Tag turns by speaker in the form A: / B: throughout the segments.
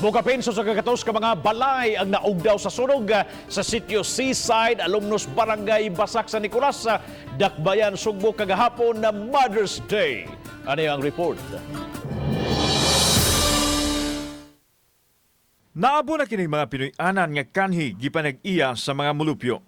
A: Mokapin sa 114 ka mga balay ang naugdaw sa sunog sa sitio Seaside, Alumnos, Barangay Basak San Nicolas, sa Dakbayan, Sugbo kagahapon na Mother's Day. Ano ang report?
B: Naabo na kini mga Pinoy-anan nga kanhi gipanag-iya sa mga mulupyo.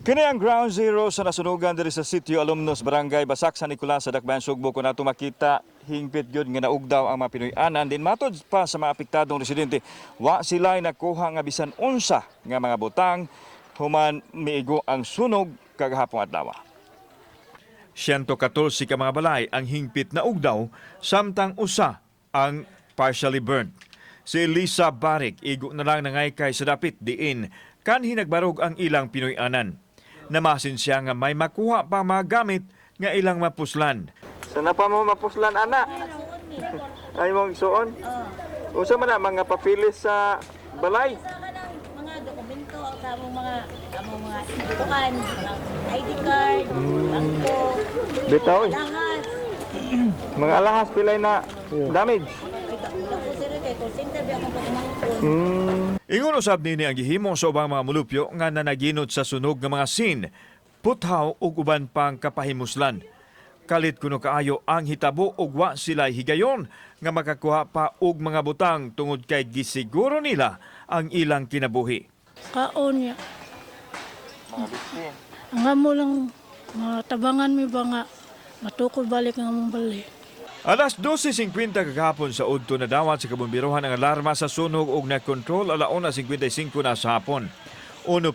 B: Kini ang ground zero sa nasunugan diri sa sitio Alumnos, Barangay Basak San Nicolas sa Dakbayan Sugbo. Kung nato makita, hingpit gyud nga naugdaw ang mga Pinoy-anan din. Matod pa sa mga apektadong residente, wa sila nakuha nga bisan unsa nga mga butang human miigo ang sunog kagahapon adlaw. 114 ka mga balay ang hingpit na ugdaw, samtang usa ang partially burned. Si Elisa Barik, igo na lang nangaykay sa dapit diin kanhi nagbarog ang ilang Pinoy-anan. Namasin siya nga may makuha pa mga gamit nga ilang mapuslan.
C: Sana pa mo mapuslan, ana. Ay mong isuon. Unsa man na mga papilis sa balay?
D: Sa kanang mga dokumento sa among mga kuan, mga ID card, bangko,
C: Bitaw, eh.
D: lahas.
C: Mga alahas pilay na damage.
D: Dako sir kay call center bi akong pagmangkon.
B: Ingon usab nini ang gihimo sa ubang mga mulupyo nga nanaginot sa sunog nga mga sin, puthaw ug uban pang kapahimuslan. Kalit kuno kaayo ang hitabo ug wa sila higayon nga makakuha pa og mga butang tungod kay gisiguro nila ang ilang kinabuhi.
E: Kaon niya. Ang amo lang, matabangan mi ba nga, matukod balik ang among balay.
B: Alas 12:50 kagahapon sa udto, nadawat sa kabumbiruhan ang alarma sa sunog ug na-control alauna 55 na sa hapon. 1.2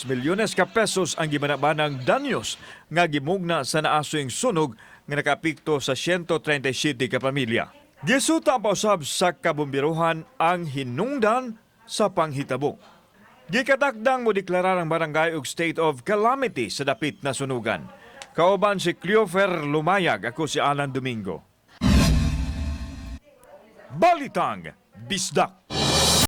B: milyones ka pesos ang gibanabanang danyos nga gimugna sa naasoyng sunog nga nakaapekto sa 137 ka pamilya. Gisuta pa usab sa kabumbiruhan ang hinungdan sa panghitabo. Gikatakdang mo deklarar ang barangay og state of calamity sa dapit na sunugan. Kauban si Cleofer Lumayag, ako si Alan Domingo. Balitang Bisdak.